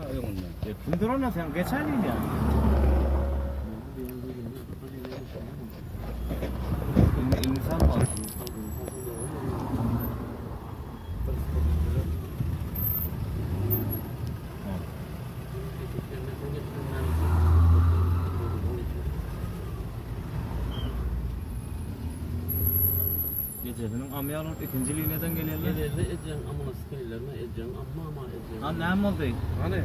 öňünde. Kim duranda sen geçen ýa. Indi insan var. Gecesiniň amyýan olup ikinji liniýadan gelýärler. Gelende edýän amana skeýlerine edýän amma ama edýän. Ha näme boldy? Hany?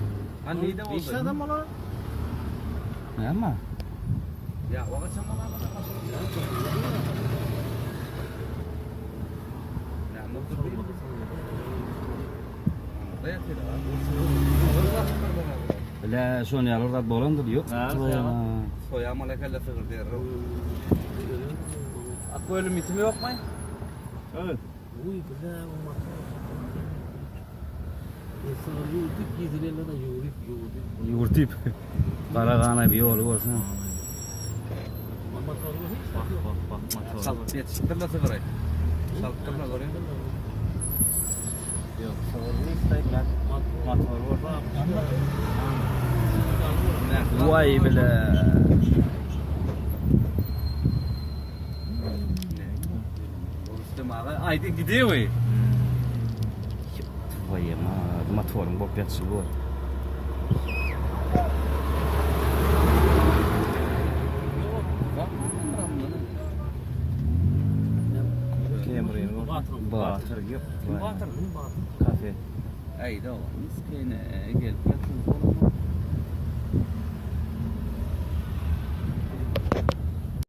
Ha nide boldy? Işli adam olar. Näme? Ya o kaçan bana Näme boldy? Bile şon ýaly zat bolandyr ýok. Ha, Soýa malakalla sygyr diýer. Ak bölüm itimi yok mu? Evet. Uy bile o motor. Sığır yurduk gizilerle de yürüp yürüp. Ýurtip. Gara gana bir ýoly bolsun. Motoru hiç Bak bak bak motor. Salyp yetiştirle sygyry. Salypdyrla görýän. Yok sığırını isteyip Motor var. Vay bile. Rustem aga aýdy gidiyor we. Vay ma, motoryň bop ýatyşy bu. Kemri'nin Batır. Batyr. Yok. Vay. Kafe. Aýda o. Miskene gelip ýatyn.